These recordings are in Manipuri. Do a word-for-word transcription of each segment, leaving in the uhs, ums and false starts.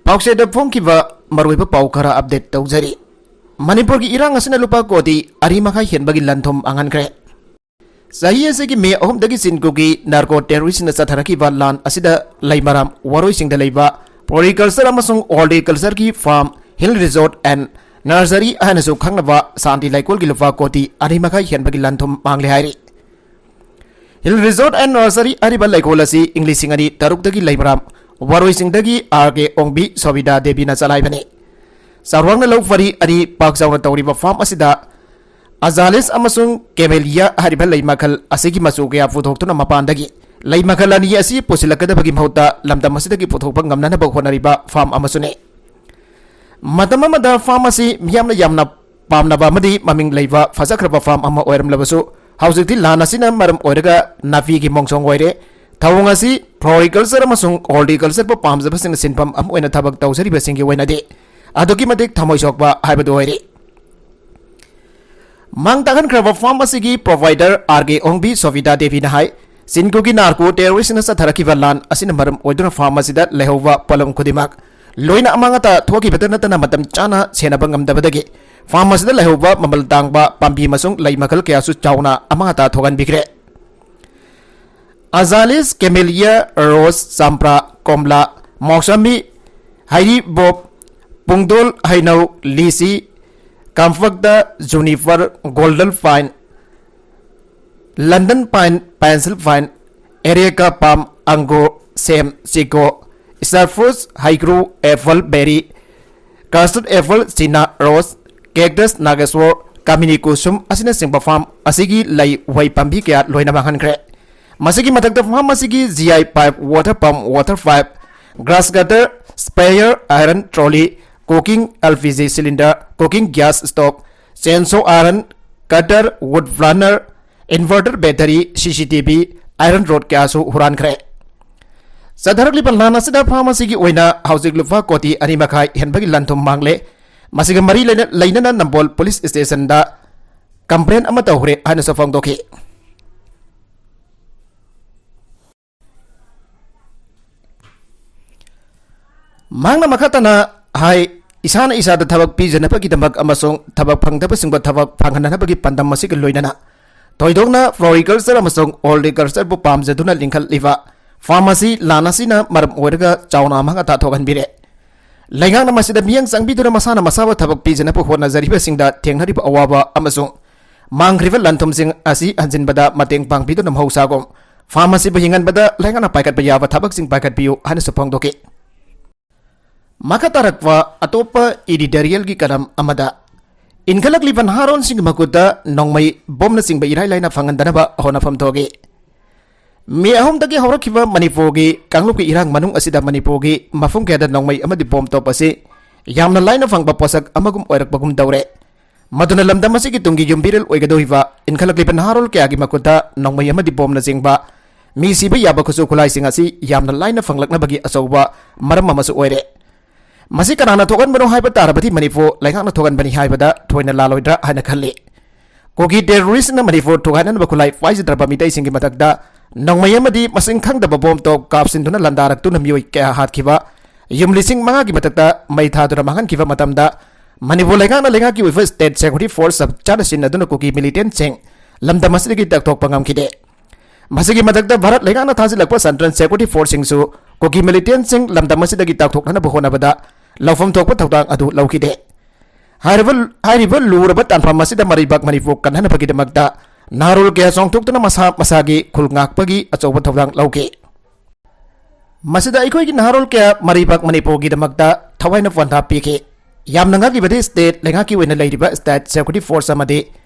ꯄꯥꯎꯆꯦꯗ ꯐꯣꯡꯈꯤꯕ ꯃꯔꯨꯑꯣꯏꯕ ꯄꯥꯎ ꯈꯔ ꯑꯞꯗꯦꯠ ꯇꯧꯖꯔꯤ꯫ ꯃꯅꯤꯄꯨꯔꯒꯤ ꯏꯔꯥꯡ ꯑꯁꯤꯅ ꯂꯨꯄꯥ ꯀꯣꯇꯤ ꯑꯅꯤ ꯃꯈꯥꯏ ꯍꯦꯟꯕꯒꯤ ꯂꯟ ꯊꯨꯝ ꯃꯥꯡꯍꯟꯈ꯭ꯔꯦ꯫ ꯆꯍꯤ ꯑꯁꯤꯒꯤ ꯃꯦ ꯑꯍꯨꯝꯗꯒꯤ ꯆꯤꯟꯀꯨꯒꯤ ꯅꯥꯔꯀꯣ ꯇꯦꯔꯣꯔꯤꯁꯅ ꯆꯠꯊꯔꯛꯈꯤꯕ ꯂꯥꯟ ꯑꯁꯤꯗ ꯂꯩꯃꯔꯥꯝ ꯋꯥꯔꯣꯏꯁꯤꯡꯗ ꯂꯩꯕ floriculture ꯑꯃꯁꯨꯡ horticultureꯒꯤ farm, hill resort and nursery ꯍꯥꯏꯅꯁꯨ ꯈꯪꯅꯕ ꯁꯥꯟꯇꯤ ꯂꯩꯀꯣꯜꯒꯤ ꯂꯨꯄꯥ ꯀꯣꯇꯤ ꯑꯅꯤ ꯃꯈꯥꯏ ꯍꯦꯟꯕꯒꯤ ꯂꯟ ꯊꯨꯝ ꯃꯥꯡꯂꯦ ꯍꯥꯏꯔꯤ꯫ Hill Resort and Nursery ꯍꯥꯏꯔꯤꯕ ꯂꯩꯀꯣꯜ ꯑꯁꯤ ꯏꯪ ꯂꯤꯁꯤꯡ ꯑꯅꯤ ꯇꯔꯨꯛꯇꯒꯤ ꯂꯩꯃꯔꯥꯝ ꯋꯥꯔꯣꯏꯁꯤꯡꯗꯒꯤ ꯑꯥꯔ ꯀꯦ ꯑꯣꯡꯕꯤ ꯁꯣꯕꯤꯗꯥ ꯗꯦꯕꯤꯅ ꯆꯂꯥꯏꯕꯅꯤ꯫ ꯆꯥꯎꯔꯥꯛꯅ ꯂꯧ ꯄꯔꯤ ꯑꯅꯤ ꯄꯥꯛ ꯆꯥꯎꯅ ꯇꯧꯔꯤꯕ farm ꯑꯁꯤꯗ Azaleas ꯑꯃꯁꯨꯡ Camellia ꯍꯥꯏꯔꯤꯕ ꯂꯩ ꯃꯈꯜ ꯑꯁꯤꯒꯤ ꯃꯆꯨ ꯀꯌꯥ ꯄꯨꯊꯣꯛꯇꯨꯅ ꯃꯄꯥꯟꯗꯒꯤ ꯂꯩ ꯃꯈꯜ ꯑꯅꯤ ꯑꯁꯤ ꯄꯨꯁꯤꯜꯂꯛꯀꯗꯕꯒꯤ ꯃꯍꯨꯠꯇ ꯂꯝꯗꯝ ꯑꯁꯤꯗꯒꯤ ꯄꯨꯊꯣꯛꯄ ꯉꯝꯅꯅꯕ ꯍꯣꯠꯅꯔꯤꯕ farm ꯑꯃꯁꯨꯅꯤ꯫ ꯃꯇꯝ ꯑꯃꯗ farm ꯑꯁꯤ ꯃꯤꯌꯥꯝꯅ ꯌꯥꯝꯅ ꯄꯥꯝꯅꯕ ꯑꯃꯗꯤ ꯃꯃꯤꯡ ꯂꯩꯕ ꯐꯖꯈ꯭ꯔꯕ farm ꯑꯃ ꯑꯣꯏꯔꯝꯂꯕꯁꯨ, ꯍꯧꯖꯤꯛꯇꯤ ꯂꯥꯟ ꯑꯁꯤꯅ ꯃꯔꯝ ꯑꯣꯏꯔꯒ ꯅꯥꯄꯤꯒꯤ ꯃꯣꯡꯁꯣꯡ ꯑꯣꯏꯔꯦ꯫ ꯊꯧꯑꯣꯡ ꯑꯁꯤ floriculture ꯑꯃꯁꯨꯡ horticultureꯕꯨ ꯄꯥꯝꯖꯕꯁꯤꯡꯅ ꯁꯤꯟꯐꯝ ꯑꯃ ꯑꯣꯏꯅ ꯊꯕꯛ ꯇꯧꯖꯔꯤꯕꯁꯤꯡꯒꯤ ꯑꯣꯏꯅꯗꯤ ꯑꯗꯨꯛꯀꯤ ꯃꯇꯤꯛ ꯊꯃꯣꯏ ꯁꯣꯛꯄ ꯍꯥꯏꯕꯗꯨ ꯑꯣꯏꯔꯤ꯫ ꯃꯥꯡ ꯇꯥꯛꯍꯟꯈ꯭ꯔꯕ farm ꯑꯁꯤꯒꯤ proprietor ꯑꯥꯔ ꯀꯦ ꯑꯣꯡꯕꯤ ꯁꯣꯚꯤꯇꯥ ꯗꯦꯕꯤꯅ ꯍꯥꯏ, ꯆꯤꯟꯀꯨꯒꯤ ꯅꯥꯔꯀꯣ ꯇꯦꯔꯣꯔꯤꯁꯅ ꯆꯠꯊꯔꯛꯈꯤꯕ ꯂꯥꯟ ꯑꯁꯤꯅ ꯃꯔꯝ ꯑꯣꯏꯗꯨꯅ farm ꯑꯁꯤꯗ ꯂꯩꯍꯧꯕ ꯄꯣꯠꯂꯝ ꯈꯨꯗꯤꯡꯃꯛ ꯂꯣꯏꯅ ꯑꯃꯥꯡ ꯑꯇꯥ ꯊꯣꯛꯈꯤꯕꯇ ꯅꯠꯇꯅ ꯃꯇꯝ ꯆꯥꯅ ꯁꯦꯟꯅꯕ ꯉꯝꯗꯕꯗꯒꯤ farm ꯑꯁꯤꯗ ꯂꯩꯍꯧꯕ ꯃꯃꯜ ꯇꯥꯡꯕ ꯄꯥꯝꯕꯤ ꯑꯃꯁꯨꯡ ꯂꯩ ꯃꯈꯜ ꯀꯌꯥꯁꯨ ꯆꯥꯎꯅ ꯑꯃꯥꯡ ꯑꯇꯥ ꯊꯣꯛꯍꯟꯕꯤꯈ꯭ꯔꯦ꯫ Azaleas, Camellia, Rose, Champra, Komla, Mosami, Hairy Bob, Pungdol, Hainau, Lychee, Kamfakta, Juniper, Golden Pine, London Pine, Pencil Pine, Areca Palm, Angur, Sem, Chico, Starfruit, Haiku, Apple, Berry, Custard Apple, China Rose, Cactus, Nageshwar, Kamini Kusum ꯑꯁꯤꯅꯆꯤꯡꯕ farm ꯑꯁꯤꯒꯤ ꯂꯩ ꯎꯍꯩ ꯄꯥꯝꯕꯤ ꯀꯌꯥ ꯂꯣꯏꯅ ꯃꯥꯡꯍꯟꯈ꯭ꯔꯦ꯫ ꯃꯁꯤꯒꯤ ꯃꯊꯛꯇ farm ꯑꯁꯤꯒꯤ G I pipe, water pump, water pipe, grass cutter, sprayer, iron trolley, cooking L P G cylinder, cooking gas stove, chainsaw, iron cutter, wood planer, inverter battery, C C T V, iron rod ꯀꯌꯥꯁꯨ ꯍꯨꯔꯥꯟꯈ꯭ꯔꯦ꯫ ꯆꯠꯊꯔꯛꯂꯤꯕ ꯂꯥꯟ ꯑꯁꯤꯗ farm ꯑꯁꯤꯒꯤ ꯑꯣꯏꯅ ꯍꯧꯖꯤꯛ ꯂꯨꯄꯥ ꯀꯣꯇꯤ ꯑꯅꯤ ꯃꯈꯥꯏ ꯍꯦꯟꯕꯒꯤ ꯂꯟ ꯊꯨꯝ ꯃꯥꯡꯂꯦ꯫ ꯃꯁꯤꯒ ꯃꯔꯤ ꯂꯩꯅ-, ꯂꯩꯅꯅ ꯅꯝꯕꯣꯜ police stationꯗ complaint ꯑꯃ ꯇꯧꯈ꯭ꯔꯦ ꯍꯥꯏꯅꯁꯨ ꯐꯣꯡꯗꯣꯛꯈꯤ꯫ ꯃꯍꯥꯛꯅ ꯃꯈꯥ ꯇꯥꯅ ꯍꯥꯏ, ꯏꯁꯥꯅ ꯏꯁꯥꯗ ꯊꯕꯛ ꯄꯤꯖꯅꯕꯒꯤꯗꯃꯛ ꯑꯃꯁꯨꯡ ꯊꯕꯛ ꯐꯪꯗꯕꯁꯤꯡꯕꯨ ꯊꯕꯛ ꯐꯪꯍꯟꯅꯕꯒꯤ ꯄꯥꯟꯗꯝ ꯑꯁꯤꯒ ꯂꯣꯏꯅꯅ ꯊꯣꯏꯗꯣꯛꯅ floriculture ꯑꯃꯁꯨꯡ horticultureꯕꯨ ꯄꯥꯝꯖꯗꯨꯅ ꯂꯤꯡꯈꯠꯂꯤꯕ farm ꯑꯁꯤ ꯂꯥꯟ ꯑꯁꯤꯅ ꯃꯔꯝ ꯑꯣꯏꯔꯒ ꯆꯥꯎꯅ ꯑꯃꯥꯡ ꯑꯇꯥ ꯊꯣꯛꯍꯟꯕꯤꯔꯦ꯫ ꯂꯩꯉꯥꯛꯅ ꯃꯁꯤꯗ ꯃꯤꯠꯌꯦꯡ ꯆꯪꯕꯤꯗꯨꯅ ꯃꯁꯥꯅ ꯃꯁꯥꯕꯨ ꯊꯕꯛ ꯄꯤꯖꯅꯕ ꯍꯣꯠꯅꯖꯔꯤꯕꯁꯤꯡꯗ ꯊꯦꯡꯅꯔꯤꯕ ꯑꯋꯥꯕ ꯑꯃꯁꯨꯡ ꯃꯥꯡꯈ꯭ꯔꯤꯕ ꯂꯟ ꯊꯨꯝꯁꯤꯡ ꯑꯁꯤ ꯍꯟꯖꯤꯟꯕꯗ ꯃꯇꯦꯡ ꯄꯥꯡꯕꯤꯗꯨꯅ ꯃꯍꯧꯁꯥꯒꯨꯝ farm ꯑꯁꯤꯕꯨ ꯍꯤꯡꯍꯟꯕꯗ ꯂꯩꯉꯥꯛꯅ ꯄꯥꯏꯈꯠꯄ ꯌꯥꯕ ꯊꯕꯛꯁꯤꯡ ꯄꯥꯏꯈꯠꯄꯤꯌꯨ ꯍꯥꯏꯅꯁꯨ ꯐꯣꯡꯗꯣꯛꯈꯤ꯫ ꯃꯈꯥ ꯇꯥꯔꯛꯄ ꯑꯇꯣꯞꯄ editorialꯒꯤ ꯀꯂꯝ ꯑꯃꯗ, ꯏꯟꯈꯠꯂꯛꯂꯤꯕ ꯅꯍꯥꯔꯣꯟꯁꯤꯡꯒꯤ ꯃꯈꯨꯠꯇ ꯅꯣꯡꯃꯩ, ꯕꯣꯝꯅꯆꯤꯡꯕ ꯏꯔꯥꯏ ꯂꯥꯏꯅ ꯐꯪꯍꯟꯗꯅꯕ ꯍꯣꯠꯅꯐꯝ ꯊꯣꯛꯏ꯫ ꯃꯦ ꯑꯍꯨꯝꯗꯒꯤ ꯍꯧꯔꯛꯈꯤꯕ ꯃꯅꯤꯄꯨꯔꯒꯤ ꯀꯥꯡꯂꯨꯞꯀꯤ ꯏꯔꯥꯡ ꯃꯅꯨꯡ ꯑꯁꯤꯗ ꯃꯅꯤꯄꯨꯔꯒꯤ ꯃꯐꯝ ꯀꯌꯥꯗ ꯅꯣꯡꯃꯩ ꯑꯃꯗꯤ ꯕꯣꯝ ꯇꯣꯞ ꯑꯁꯤ ꯌꯥꯝꯅ ꯂꯥꯏꯅ ꯐꯪꯕ ꯄꯣꯠꯁꯛ ꯑꯃꯒꯨꯝ ꯑꯣꯏꯔꯛꯄꯒꯨꯝ ꯇꯧꯔꯦ꯫ ꯃꯗꯨꯅ ꯂꯝꯗꯝ ꯑꯁꯤꯒꯤ ꯇꯨꯡꯒꯤ ꯌꯨꯝꯕꯤꯔꯦꯜ ꯑꯣꯏꯒꯗꯧꯔꯤꯕ ꯏꯟꯈꯠꯂꯛꯂꯤꯕ ꯅꯍꯥꯔꯣꯜ ꯀꯌꯥꯒꯤ ꯃꯈꯨꯠꯇ ꯅꯣꯡꯃꯩ ꯑꯃꯗꯤ ꯕꯣꯝꯅꯆꯤꯡꯕ ꯃꯤ ꯁꯤꯕ ꯌꯥꯕ ꯈꯨꯠꯁꯨ ꯈꯨꯠꯂꯥꯏꯁꯤꯡ ꯑꯁꯤ ꯌꯥꯝꯅ ꯂꯥꯏꯅ ꯐꯪꯂꯛꯅꯕꯒꯤ ꯑꯆꯧꯕ ꯃꯔꯝ ꯑꯃꯁꯨ ꯑꯣꯏꯔꯦ꯫ ꯃꯁꯤ ꯀꯅꯥꯅ ꯊꯣꯛꯍꯟꯕꯅꯣ ꯍꯥꯏꯕ ꯇꯥꯔꯕꯗꯤ ꯃꯅꯤꯄꯨꯔ ꯂꯩꯉꯥꯛꯅ ꯊꯣꯛꯍꯟꯕꯅꯤ ꯍꯥꯏꯕꯗ ꯊꯣꯏꯅ ꯂꯥꯜꯂꯣꯏꯗ꯭ꯔꯥ ꯍꯥꯏꯅ ꯈꯜꯂꯤ꯫ ꯀꯨꯀꯤ terroristꯅ ꯃꯅꯤꯄꯨꯔ ꯊꯨꯒꯥꯏꯅꯅꯕ ꯈꯨꯠꯂꯥꯏ ꯄꯥꯏꯖꯗ꯭ꯔꯕ ꯃꯤꯇꯩꯁꯤꯡꯒꯤ ꯃꯊꯛꯇ ꯅꯣꯡꯃꯩ ꯑꯃꯗꯤ ꯃꯁꯤꯡ ꯈꯪꯗꯕ ꯕꯣꯝ ꯇꯣꯞ ꯀꯥꯞꯁꯤꯟꯗꯨꯅ ꯂꯥꯟꯗꯥꯔꯛꯇꯨꯅ ꯃꯤꯑꯣꯏ ꯀꯌꯥ ꯍꯥꯠꯈꯤꯕ, ꯌꯨꯝ ꯂꯤꯁꯤꯡ ꯃꯉꯥꯒꯤ ꯃꯊꯛꯇ ꯃꯩ ꯊꯥꯗꯨꯅ ꯃꯥꯡꯍꯟꯈꯤꯕ ꯃꯇꯝꯗ, ꯃꯅꯤꯄꯨꯔ ꯂꯩꯉꯥꯛꯅ ꯂꯩꯉꯥꯛꯀꯤ ꯑꯣꯏꯕ state security force ꯆꯞ ꯆꯥꯅ ꯁꯤꯖꯤꯟꯅꯗꯨꯅ ꯀꯨꯀꯤ militantꯁꯤꯡ ꯂꯝꯗꯝ ꯑꯁꯤꯗꯒꯤ ꯇꯛꯊꯣꯛꯄ ꯉꯝꯈꯤꯗꯦ꯫ ꯃꯁꯤꯒꯤ ꯃꯊꯛꯇ ꯚꯥꯔꯠ ꯂꯩꯉꯥꯛꯅ ꯊꯥꯖꯤꯜꯂꯛꯄ central security forceꯁꯤꯡꯁꯨ ꯀꯨꯀꯤ militantꯁꯤꯡ ꯂꯝꯗꯝ ꯑꯁꯤꯗꯒꯤ ꯇꯛꯊꯣꯛꯅꯅꯕ ꯍꯣꯠꯅꯕꯗ ꯂꯧꯐꯝ ꯊꯣꯛꯄ ꯊꯧꯗꯥꯡ ꯑꯗꯨ ꯂꯧꯈꯤꯗꯦ꯫ ꯍꯥꯏꯔꯤꯕ, ꯍꯥꯏꯔꯤꯕ ꯂꯨꯔꯕ ꯇꯥꯟꯐꯝ ꯑꯁꯤꯗ ꯃꯔꯩꯕꯥꯛ ꯃꯅꯤꯄꯨꯔ ꯀꯟꯅꯅꯕꯒꯤꯗꯃꯛꯇ ꯅꯍꯥꯔꯣꯜ ꯀꯌꯥ ꯆꯣꯡꯊꯣꯛꯇꯨꯅ ꯃꯁꯥ ꯃꯁꯥꯒꯤ ꯈꯨꯜ ꯉꯥꯛꯄꯒꯤ ꯑꯆꯧꯕ ꯊꯧꯗꯥꯡ ꯂꯧꯈꯤ꯫ ꯃꯁꯤꯗ ꯑꯩꯈꯣꯏꯒꯤ ꯅꯍꯥꯔꯣꯜ ꯀꯌꯥ ꯃꯔꯩꯕꯥꯛ ꯃꯅꯤꯄꯨꯔꯒꯤꯗꯃꯛꯇ ꯊꯋꯥꯏꯅ ꯄꯣꯟꯊꯥ ꯄꯤꯈꯤ꯫ ꯌꯥꯝꯅ ꯉꯛꯂꯤꯕꯗꯤ state ꯂꯩꯉꯥꯛꯀꯤ ꯑꯣꯏꯅ ꯂꯩꯔꯤꯕ state security force ꯑꯃꯗꯤ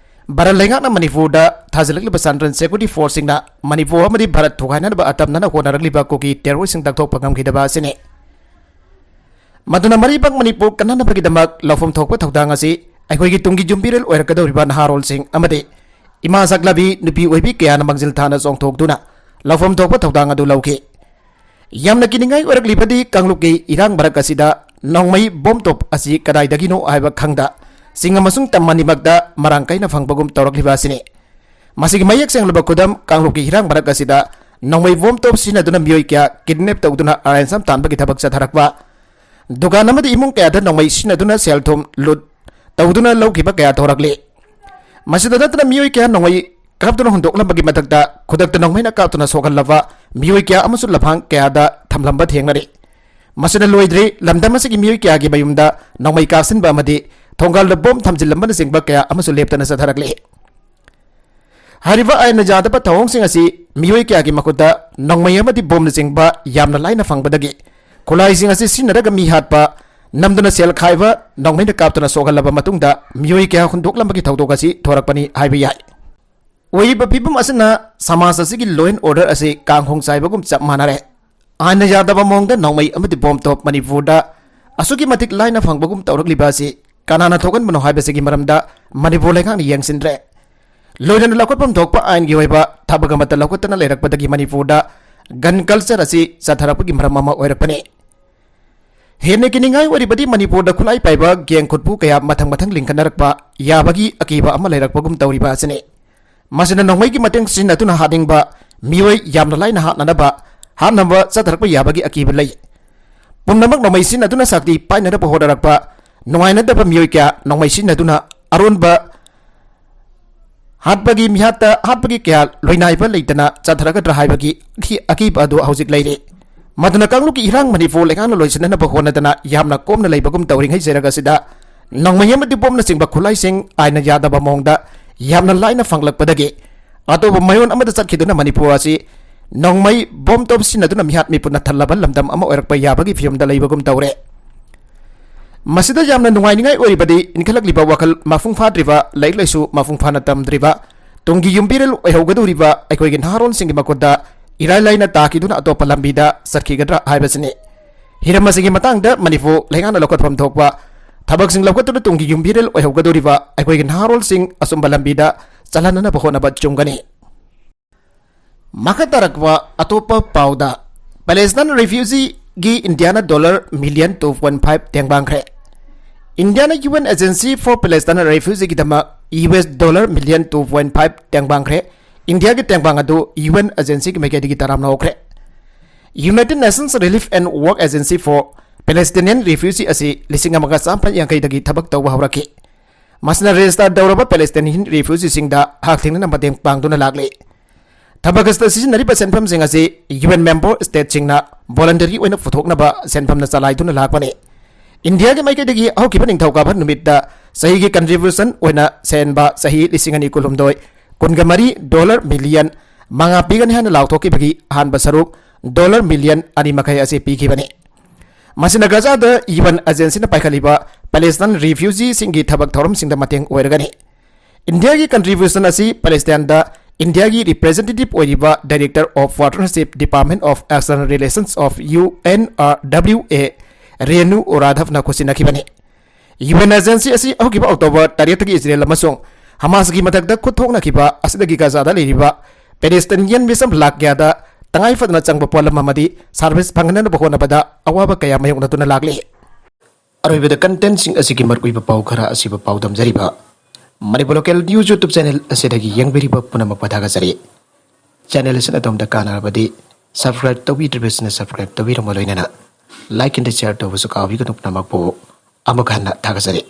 ꯚꯥꯔꯠ ꯂꯩꯉꯥꯛꯅ ꯃꯅꯤꯄꯨꯔꯗ ꯊꯥꯖꯤꯜꯂꯛꯂꯤꯕ central security forceꯁꯤꯡꯅ ꯃꯅꯤꯄꯨꯔ ꯑꯃꯗꯤ ꯚꯥꯔꯠ ꯊꯨꯒꯥꯏꯅꯅꯕ ꯑꯇꯝꯅꯅ ꯍꯣꯠꯅꯔꯛꯂꯤꯕ ꯀꯨꯀꯤ terroristꯁꯤꯡ ꯇꯛꯊꯣꯛꯄ ꯉꯝꯈꯤꯗꯕ ꯑꯁꯤꯅꯤ꯫ ꯃꯗꯨꯅ ꯃꯔꯩꯕꯥꯛ ꯃꯅꯤꯄꯨꯔ ꯀꯟꯅꯅꯕꯒꯤꯗꯃꯛ ꯂꯧꯐꯝ ꯊꯣꯛꯄ ꯊꯧꯗꯥꯡ ꯑꯁꯤ ꯑꯩꯈꯣꯏꯒꯤ ꯇꯨꯡꯒꯤ ꯌꯨꯝꯕꯤꯔꯦꯜ ꯑꯣꯏꯔꯛꯀꯗꯧꯔꯤꯕ ꯅꯍꯥꯔꯣꯜꯁꯤꯡ ꯑꯃꯗꯤ ꯏꯃꯥ ꯁꯛꯂꯕꯤ ꯅꯨꯄꯤ ꯑꯣꯏꯕꯤ ꯀꯌꯥꯅ ꯃꯥꯡꯖꯤꯜ ꯊꯥꯅ ꯆꯣꯡꯊꯣꯛꯇꯨꯅ ꯂꯧꯐꯝ ꯊꯣꯛꯄ ꯊꯧꯗꯥꯡ ꯑꯗꯨ ꯂꯧꯈꯤ꯫ ꯌꯥꯝꯅ ꯀꯤꯅꯤꯡꯉꯥꯏ ꯑꯣꯏꯔꯛꯂꯤꯕꯗꯤ ꯀꯥꯡꯂꯨꯞꯀꯤ ꯏꯔꯥꯡ ꯃꯔꯛ ꯑꯁꯤꯗ ꯅꯣꯡꯃꯩ ꯕꯣꯝ ꯇꯣꯞ ꯑꯁꯤ ꯀꯗꯥꯏꯗꯒꯤꯅꯣ ꯍꯥꯏꯕ ꯈꯪꯗ ꯆꯤꯡ ꯑꯃꯁꯨꯡ ꯇꯝ ꯑꯅꯤꯃꯛꯇ ꯃꯔꯥꯡ ꯀꯥꯏꯅ ꯐꯪꯕꯒꯨꯝ ꯇꯧꯔꯛꯂꯤꯕ ꯑꯁꯤꯅꯤ꯫ ꯃꯁꯤꯒꯤ ꯃꯌꯦꯛ ꯁꯦꯡꯂꯕ ꯈꯨꯗꯝ ꯀꯥꯡꯂꯨꯞꯀꯤ ꯏꯔꯥꯡ ꯃꯔꯛ ꯑꯁꯤꯗ ꯅꯣꯡꯃꯩ ꯕꯣꯝ ꯇꯣꯞ ꯁꯤꯖꯤꯟꯅꯗꯨꯅ ꯃꯤꯑꯣꯏ ꯀꯌꯥ kidnap ꯇꯧꯗꯨꯅ ransom ꯇꯥꯟꯕꯒꯤ ꯊꯕꯛ ꯆꯠꯊꯔꯛꯄ, ꯗꯨꯀꯥꯟ ꯑꯃꯗꯤ ꯏꯃꯨꯡ ꯀꯌꯥꯗ ꯅꯣꯡꯃꯩ ꯁꯤꯖꯤꯟꯅꯗꯨꯅ ꯁꯦꯜ ꯊꯨꯝ ꯂꯨꯠ ꯇꯧꯗꯨꯅ ꯂꯧꯈꯤꯕ ꯀꯌꯥ ꯊꯣꯔꯛꯂꯤ꯫ ꯃꯁꯤꯗ ꯅꯠꯇꯅ ꯃꯤꯑꯣꯏ ꯀꯌꯥ ꯅꯣꯡꯃꯩ ꯀꯥꯞꯇꯨꯅ ꯍꯨꯟꯗꯣꯛꯂꯝꯕꯒꯤ ꯃꯊꯛꯇ ꯈꯨꯗꯛꯇ ꯅꯣꯡꯃꯩꯅ ꯀꯥꯞꯇꯨꯅ ꯁꯣꯛꯍꯜꯂꯕ ꯃꯤꯑꯣꯏ ꯀꯌꯥ ꯑꯃꯁꯨ ꯂꯝꯍꯥꯡ ꯀꯌꯥꯗ ꯊꯝꯂꯝꯕ ꯊꯦꯡꯅꯔꯤ꯫ ꯃꯁꯤꯅ ꯂꯣꯏꯗ꯭ꯔꯤ, ꯂꯝꯗꯝ ꯑꯁꯤꯒꯤ ꯃꯤꯑꯣꯏ ꯀꯌꯥꯒꯤ ꯃꯌꯨꯝꯗ ꯅꯣꯡꯃꯩ ꯀꯥꯞꯁꯤꯟꯕ ꯑꯃꯗꯤ ꯊꯣꯡꯒꯥꯜꯗ ꯕꯣꯝ ꯊꯝꯖꯤꯜꯂꯝꯕꯅꯆꯤꯡꯕ ꯀꯌꯥ ꯑꯃꯁꯨ ꯂꯦꯞꯇꯅ ꯆꯠꯊꯔꯛꯂꯤ꯫ ꯍꯥꯏꯔꯤꯕ ꯑꯥꯏꯟꯅ ꯌꯥꯗꯕ ꯊꯧꯑꯣꯡꯁꯤꯡ ꯑꯁꯤ ꯃꯤꯑꯣꯏ ꯀꯌꯥꯒꯤ ꯃꯈꯨꯠꯇ ꯅꯣꯡꯃꯩ ꯑꯃꯗꯤ ꯕꯣꯝꯅꯆꯤꯡꯕ ꯌꯥꯝꯅ ꯂꯥꯏꯅ ꯐꯪꯕꯗꯒꯤ ꯈꯨꯠꯂꯥꯏꯁꯤꯡ ꯑꯁꯤ ꯁꯤꯖꯤꯟꯅꯔꯒ ꯃꯤ ꯍꯥꯠꯄ, ꯅꯝꯗꯨꯅ ꯁꯦꯜ ꯈꯥꯏꯕ, ꯅꯣꯡꯃꯩꯅ ꯀꯥꯞꯇꯨꯅ ꯁꯣꯛꯍꯜꯂꯕ ꯃꯇꯨꯡꯗ ꯃꯤꯑꯣꯏ ꯀꯌꯥ ꯍꯨꯟꯗꯣꯛꯂꯝꯕꯒꯤ ꯊꯧꯗꯣꯛ ꯑꯁꯤ ꯊꯣꯔꯛꯄꯅꯤ ꯍꯥꯏꯕ ꯌꯥꯏ꯫ ꯑꯣꯏꯔꯤꯕ ꯐꯤꯕꯝ ꯑꯁꯤꯅ ꯁꯃꯥꯖ ꯑꯁꯤꯒꯤ law and order ꯑꯁꯤ ꯀꯥꯡꯈꯣꯡ ꯆꯥꯏꯕꯒꯨꯝ ꯆꯞ ꯃꯥꯟꯅꯔꯦ꯫ ꯑꯥꯏꯟꯅ ꯌꯥꯗꯕ ꯃꯑꯣꯡꯗ ꯅꯣꯡꯃꯩ ꯑꯃꯗꯤ ꯕꯣꯝ ꯇꯣꯞ ꯃꯅꯤꯄꯨꯔꯗ ꯑꯁꯨꯛꯀꯤ ꯃꯇꯤꯛ ꯂꯥꯏꯅ ꯐꯪꯕꯒꯨꯝ ꯇꯧꯔꯛꯂꯤꯕ ꯑꯁꯤ ꯀꯅꯥꯅ ꯊꯣꯛꯍꯟꯕꯅꯣ ꯍꯥꯏꯕꯁꯤꯒꯤ ꯃꯔꯝꯗ ꯃꯅꯤꯄꯨꯔ ꯂꯩꯉꯥꯛꯅ ꯌꯦꯡꯁꯤꯟꯗ꯭ꯔꯦ꯫ ꯂꯣꯏꯅꯅ ꯂꯧꯈꯠꯐꯝ ꯊꯣꯛꯄ ꯑꯥꯏꯟꯒꯤ ꯑꯣꯏꯕ ꯊꯕꯛ ꯑꯃꯠꯇ ꯂꯧꯈꯠꯇꯅ ꯂꯩꯔꯛꯄꯗꯒꯤ ꯃꯅꯤꯄꯨꯔꯗ gun culture ꯑꯁꯤ ꯆꯠꯊꯔꯛꯄꯒꯤ ꯃꯔꯝ ꯑꯃ ꯑꯣꯏꯔꯛꯄꯅꯤ꯫ ꯍꯦꯟꯅ ꯀꯤꯅꯤꯡꯉꯥꯏ ꯑꯣꯏꯔꯤꯕꯗꯤ ꯃꯅꯤꯄꯨꯔꯗ ꯈꯨꯠꯂꯥꯏ ꯄꯥꯏꯕ gang ꯈꯨꯠꯄꯨ ꯀꯌꯥ ꯃꯊꯪ ꯃꯊꯪ ꯂꯤꯡꯈꯠꯅꯔꯛꯄ ꯌꯥꯕꯒꯤ ꯑꯀꯤꯕ ꯑꯃ ꯂꯩꯔꯛꯄꯒꯨꯝ ꯇꯧꯔꯤꯕ ꯑꯁꯤꯅꯤ꯫ ꯃꯁꯤꯅ ꯅꯣꯡꯃꯩꯒꯤ ꯃꯇꯦꯡ ꯁꯤꯖꯤꯟꯅꯗꯨꯅ ꯍꯥꯠꯅꯤꯡꯕ ꯃꯤꯑꯣꯏ ꯌꯥꯝꯅ ꯂꯥꯏꯅ ꯍꯥꯠꯅꯅꯕ, ꯍꯥꯠꯅꯕ ꯆꯠꯊꯔꯛꯄ ꯌꯥꯕꯒꯤ ꯑꯀꯤꯕ ꯂꯩ꯫ ꯄꯨꯝꯅꯃꯛ ꯅꯣꯡꯃꯩ ꯁꯤꯖꯤꯟꯅꯗꯨꯅ ꯁꯛꯇꯤ ꯄꯥꯏꯅꯅꯕ ꯍꯣꯠꯅꯔꯛꯄ ꯅꯨꯡꯉꯥꯏꯅꯗꯕ ꯃꯤꯑꯣꯏ ꯀꯌꯥ ꯅꯣꯡꯃꯩ ꯁꯤꯖꯤꯟꯅꯗꯨꯅ ꯑꯔꯣꯟꯕ ꯍꯥꯠꯄꯒꯤ ꯃꯤꯍꯥꯠꯇ ꯍꯥꯠꯄꯒꯤ ꯀꯌꯥ ꯂꯣꯏꯅꯥꯏꯕ ꯂꯩꯇꯅ ꯆꯠꯊꯔꯛꯀꯗ꯭ꯔꯥ ꯍꯥꯏꯕꯒꯤ ꯑꯀꯤ-, ꯑꯀꯤꯕ ꯑꯗꯨ ꯍꯧꯖꯤꯛ ꯂꯩꯔꯤ꯫ ꯃꯗꯨꯅ ꯀꯥꯡꯂꯨꯞꯀꯤ ꯏꯔꯥꯡ ꯃꯅꯤꯄꯨꯔ ꯂꯩꯉꯥꯛꯅ ꯂꯣꯏꯁꯤꯟꯅꯅꯕ ꯍꯣꯠꯅꯗꯅ ꯌꯥꯝꯅ ꯀꯣꯝꯅ ꯂꯩꯕꯒꯨꯝ ꯇꯧꯔꯤꯉꯩ ꯆꯩꯔꯛ ꯑꯁꯤꯗ ꯅꯣꯡꯃꯩ ꯑꯃꯗꯤ ꯕꯣꯝꯅꯆꯤꯡꯕ ꯈꯨꯠꯂꯥꯏꯁꯤꯡ ꯑꯥꯏꯟꯅ ꯌꯥꯗꯕ ꯃꯑꯣꯡꯗ ꯌꯥꯝꯅ ꯂꯥꯏꯅ ꯐꯪꯂꯛꯄꯗꯒꯤ ꯑꯇꯣꯞꯄ ꯃꯥꯏꯑꯣꯟ ꯑꯃꯗ ꯆꯠꯈꯤꯗꯨꯅ ꯃꯅꯤꯄꯨꯔ ꯑꯁꯤ ꯅꯣꯡꯃꯩ ꯕꯣꯝ ꯇꯣꯞ ꯁꯤꯖꯤꯟꯅꯗꯨꯅ ꯃꯤꯍꯥꯠ ꯃꯤꯄꯨꯟꯅ ꯊꯜꯂꯕ ꯂꯝꯗꯝ ꯑꯃ ꯑꯣꯏꯔꯛꯄ ꯌꯥꯕꯒꯤ ꯐꯤꯕꯝꯗ ꯂꯩꯕꯒꯨꯝ ꯇꯧꯔꯦ꯫ ꯃꯁꯤꯗ ꯌꯥꯝꯅ ꯅꯨꯡꯉꯥꯏꯅꯤꯡꯉꯥꯏ ꯑꯣꯏꯔꯤꯕꯗꯤ ꯏꯟꯈꯠꯂꯛꯂꯤꯕ ꯋꯥꯈꯜ ꯃꯄꯨꯡ ꯐꯥꯗ꯭ꯔꯤꯕ, ꯂꯥꯏꯔꯤꯛ ꯂꯥꯏꯁꯨ ꯃꯄꯨꯡ ꯐꯥꯅ ꯇꯝꯗ꯭ꯔꯤꯕ, ꯇꯨꯡꯒꯤ ꯌꯨꯝꯕꯤꯔꯦꯜ ꯑꯣꯏꯍꯧꯒꯗꯧꯔꯤꯕ ꯑꯩꯈꯣꯏꯒꯤ ꯅꯍꯥꯔꯣꯜꯁꯤꯡꯒꯤ ꯃꯈꯨꯠꯇ ꯏꯔꯥꯏ ꯂꯥꯏꯅ ꯇꯥꯈꯤꯗꯨꯅ ꯑꯇꯣꯞꯄ ꯂꯝꯕꯤꯗ ꯆꯠꯈꯤꯒꯗ꯭ꯔꯥ ꯍꯥꯏꯕꯁꯤꯅꯤ꯫ ꯍꯤꯔꯝ ꯑꯁꯤꯒꯤ ꯃꯇꯥꯡꯗ ꯃꯅꯤꯄꯨꯔ ꯂꯩꯉꯥꯛꯅ ꯂꯧꯈꯠꯐꯝ ꯊꯣꯛꯄ ꯊꯕꯛꯁꯤꯡ ꯂꯧꯈꯠꯇꯨꯅ ꯇꯨꯡꯒꯤ ꯌꯨꯝꯕꯤꯔꯦꯜ ꯑꯣꯏꯍꯧꯒꯗꯧꯔꯤꯕ ꯑꯩꯈꯣꯏꯒꯤ ꯅꯍꯥꯔꯣꯜꯁꯤꯡ ꯑꯆꯨꯝꯕ ꯂꯝꯕꯤꯗ ꯆꯠꯍꯟꯅꯅꯕ ꯍꯣꯠꯅꯕ ꯆꯨꯝꯒꯅꯤ꯫ ꯃꯈꯥ ꯇꯥꯔꯛꯄ ꯑꯇꯣꯞꯄ ꯄꯥꯎꯗ, Palestine refugeeꯒꯤ Indian dollar million two point five ꯇꯦꯡꯕꯥꯡꯈ꯭ꯔꯦ꯫ Indian U N Agency for Palestine refugeeꯒꯤꯗꯃꯛ U S dollar million two point five ꯇꯦꯡꯕꯥꯡꯈ꯭ꯔꯦ꯫ ꯏꯟꯗꯤꯌꯥꯒꯤ ꯇꯦꯡꯕꯥꯡ ꯑꯗꯨ U N agencyꯒꯤ ꯃꯥꯏꯀꯩꯗꯒꯤ ꯇꯔꯥꯝꯅ ꯍꯧꯈ꯭ꯔꯦ꯫ United Nations Relief and Work Agency for Palestinian refugee ꯑꯁꯤ ꯂꯤꯁꯤꯡ ꯑꯃꯒ ꯆꯥꯃꯥꯄꯟ ꯌꯥꯡꯈꯩꯗꯒꯤ ꯊꯕꯛ ꯇꯧꯕ ꯍꯧꯔꯛꯈꯤ꯫ ꯃꯁꯤꯅ register ꯇꯧꯔꯕ Palestinian refugeeꯁꯤꯡꯗ ꯍꯛꯊꯦꯡꯅꯅ ꯃꯇꯦꯡ ꯄꯥꯡꯗꯨꯅ ꯂꯥꯛꯂꯤ꯫ ꯊꯕꯛ ꯑꯁꯤꯗ ꯁꯤꯖꯤꯟꯅꯔꯤꯕ ꯁꯦꯟꯐꯝꯁꯤꯡ ꯑꯁꯤ UN member stateꯁꯤꯡꯅ voluntary ꯑꯣꯏꯅ ꯄꯨꯊꯣꯛꯅꯕ ꯁꯦꯟꯐꯝꯅ ꯆꯂꯥꯏꯗꯨꯅ ꯂꯥꯛꯄꯅꯤ꯫ ꯏꯟꯗꯤꯌꯥꯒꯤ ꯃꯥꯏꯀꯩꯗꯒꯤ ꯍꯧꯈꯤꯕ ꯅꯤꯡꯊꯧꯀꯥꯕ ꯅꯨꯃꯤꯠꯇ ꯆꯍꯤꯒꯤ contribution ꯑꯣꯏꯅ ꯁꯦꯟꯕ ꯆꯍꯤ ꯂꯤꯁꯤꯡ ꯑꯅꯤ ꯀꯨꯟꯍꯨꯝꯗꯣꯏ ꯀꯨꯟꯒ ꯃꯔꯤ dollar million ꯃꯉꯥ ꯄꯤꯒꯅꯤ ꯍꯥꯏꯅ ꯂꯥꯎꯊꯣꯛꯈꯤꯕꯒꯤ ꯑꯍꯥꯟꯕ ꯁꯔꯨꯛ dollar million ꯑꯅꯤ ꯃꯈꯥꯏ ꯑꯁꯤ ꯄꯤꯈꯤꯕꯅꯤ꯫ ꯃꯁꯤꯅ ꯒꯖꯥꯗ UN agencyꯅ ꯄꯥꯏꯈꯠꯂꯤꯕ Palestine refugeeꯁꯤꯡꯒꯤ ꯊꯕꯛ ꯊꯧꯔꯝꯁꯤꯡꯗ ꯃꯇꯦꯡ ꯑꯣꯏꯔꯒꯅꯤ꯫ ꯏꯟꯗꯤꯌꯥꯒꯤ contribution ꯑꯁꯤ ꯄꯦꯂꯦꯁꯇꯥꯏꯟꯗ ꯏꯟꯗꯤꯌꯥꯒꯤ representative ꯑꯣꯏꯔꯤꯕ Director of Partnership Department of External Relations of UNRWA Renu ꯎꯔꯥꯙꯕꯅ ꯈꯨꯠꯁꯤꯟꯅꯈꯤꯕꯅꯤ꯫ UN agency ꯑꯁꯤ ꯍꯧꯈꯤꯕ October ꯇꯔꯦꯠꯇꯒꯤ ꯏꯖꯔꯦꯜ ꯑꯃꯁꯨꯡ ꯍꯃꯥꯁꯀꯤ ꯃꯊꯛꯇ ꯈꯨꯠ ꯊꯣꯛꯅꯈꯤꯕ ꯑꯁꯤꯗꯒꯤ ꯒꯖꯥꯗ ꯂꯩꯔꯤꯕ ꯄꯦꯂꯦꯁꯇꯥꯏꯅꯤꯌꯟ ꯃꯤꯁꯝ ꯂꯥꯈ ꯀꯌꯥꯗ ꯇꯉꯥꯏ ꯐꯗꯅ ꯆꯪꯕ ꯄꯣꯠꯂꯝ ꯑꯃꯗꯤ service ꯐꯪꯍꯟꯅꯕ ꯍꯣꯠꯅꯕꯗ ꯑꯋꯥꯕ ꯀꯌꯥ ꯃꯥꯌꯣꯛꯅꯗꯨꯅ ꯂꯥꯛꯂꯤ꯫ ꯑꯔꯣꯏꯕꯗ contentꯁꯤꯡ ꯑꯁꯤꯒꯤ ꯃꯔꯨꯑꯣꯏꯕ ꯄꯥꯎ ꯈꯔ ꯑꯁꯤꯕꯨ ꯄꯥꯎꯗꯝꯖꯔꯤꯕ Manipur Local News YouTube channel ꯑꯁꯤꯗꯒꯤ ꯌꯦꯡꯕꯤꯔꯤꯕ ꯄꯨꯝꯅꯃꯛꯄꯨ ꯊꯥꯒꯠꯆꯔꯤ꯫ Channel ꯑꯁꯤꯅ ꯑꯗꯣꯝꯗ ꯀꯥꯟꯅꯔꯕꯗꯤ subscribe ꯇꯧꯕꯤꯗ꯭ꯔꯤꯕꯁꯤꯡꯅ subscribe ꯇꯧꯕꯤꯔꯝꯕ ꯂꯣꯏꯅꯅ like and share ꯇꯧꯕꯁꯨ ꯀꯥꯎꯕꯤꯒꯅꯨ꯫ ꯄꯨꯝꯅꯃꯛꯄꯨ ꯑꯃꯨꯛ ꯍꯟꯅ ꯊꯥꯒꯠꯆꯔꯤ꯫